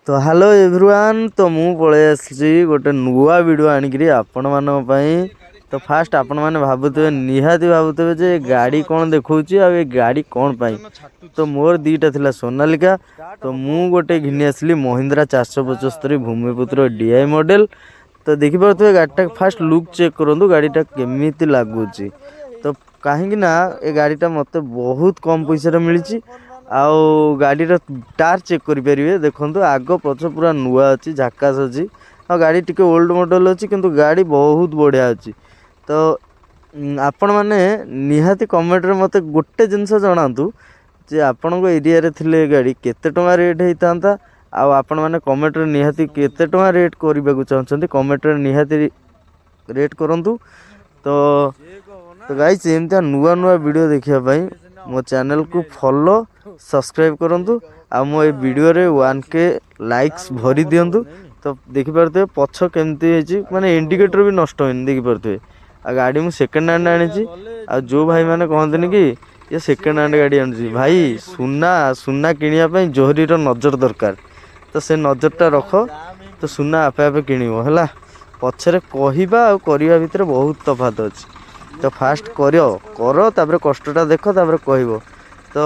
ତ hello everyone, ତ ମୁଁ ପଳେଇ ଆସିଛି ଗୋଟେ ନୂଆ ଭିଡ଼ିଓ ଆଣିକିରି ଆପଣମାନଙ୍କ ପାଇଁ। ତ ଫାଷ୍ଟ ଆପଣମାନେ ଭାବୁଥିବେ, ନିହାତି ଭାବୁଥିବେ ଯେ ଏ ଗାଡ଼ି କ'ଣ ଦେଖାଉଛି ଆଉ ଏ ଗାଡ଼ି କ'ଣ ପାଇଁ। ତ ମୋର ଦୁଇଟା ଥିଲା ସୋନାଲିକା, ତ ମୁଁ ଗୋଟେ ଘିନି ଆସିଲି ମହିନ୍ଦ୍ରା 475 ଭୂମିପୁତ୍ର ଡିଆଇ ମଡ଼େଲ୍। ତ ଦେଖିପାରୁଥିବେ ଗାଡ଼ିଟା, ଫାଷ୍ଟ ଲୁକ୍ ଚେକ୍ କରନ୍ତୁ ଗାଡ଼ିଟା କେମିତି ଲାଗୁଛି। ତ କାହିଁକି ନା ଏ ଗାଡ଼ିଟା ମୋତେ ବହୁତ କମ୍ ପଇସାରେ ମିଳିଛି। ଆଉ ଗାଡ଼ିର ଟାୟାର ଚେକ୍ କରିପାରିବେ, ଦେଖନ୍ତୁ ଆଗ ପଛ ପୁରା ନୂଆ ଅଛି, ଝାକାସ ଅଛି। ଆଉ ଗାଡ଼ି ଟିକେ ଓଲ୍ଡ ମଡ଼େଲ୍ ଅଛି, କିନ୍ତୁ ଗାଡ଼ି ବହୁତ ବଢ଼ିଆ ଅଛି। ତ ଆପଣମାନେ ନିହାତି କମେଣ୍ଟରେ ମୋତେ ଗୋଟେ ଜିନିଷ ଜଣାନ୍ତୁ ଯେ ଆପଣଙ୍କ ଏରିଆରେ ଥିଲେ ଏ ଗାଡ଼ି କେତେ ଟଙ୍କା ରେଟ୍ ହେଇଥାନ୍ତା। ଆଉ ଆପଣମାନେ କମେଣ୍ଟରେ ନିହାତି କେତେ ଟଙ୍କା ରେଟ୍ କରିବାକୁ ଚାହୁଁଛନ୍ତି, କମେଣ୍ଟରେ ନିହାତି ରେଟ୍ କରନ୍ତୁ। ତ ଗାଇସ୍, ଏମିତିଆ ନୂଆ ନୂଆ ଭିଡ଼ିଓ ଦେଖିବା ପାଇଁ ମୋ ଚ୍ୟାନେଲକୁ ଫଲୋ ସବସ୍କ୍ରାଇବ୍ କରନ୍ତୁ ଆଉ ମୋ ଏ ଭିଡ଼ିଓରେ 1K likes ଭରି ଦିଅନ୍ତୁ। ତ ଦେଖିପାରୁଥିବେ ପଛ କେମିତି ହେଇଛି, ମାନେ ଇଣ୍ଡିକେଟର ବି ନଷ୍ଟ ହେଇନି, ଦେଖିପାରୁଥିବେ। ଆଉ ଗାଡ଼ି ମୁଁ ସେକେଣ୍ଡ ହ୍ୟାଣ୍ଡ ଆଣିଛି। ଆଉ ଯେଉଁ ଭାଇମାନେ କହନ୍ତିନି କି ଇଏ ସେକେଣ୍ଡ ହ୍ୟାଣ୍ଡ ଗାଡ଼ି ଆଣୁଛି, ଭାଇ ସୁନା ସୁନା କିଣିବା ପାଇଁ ଜୋହରିର ନଜର ଦରକାର। ତ ସେ ନଜରଟା ରଖ, ତ ସୁନା ଆପେ ଆପେ କିଣିବ ହେଲା। ପଛରେ କହିବା ଆଉ କରିବା ଭିତରେ ବହୁତ ତଫାତ ଅଛି। ତ ଫାଷ୍ଟ କର କର, ତାପରେ କଷ୍ଟଟା ଦେଖ, ତାପରେ କହିବ। ତ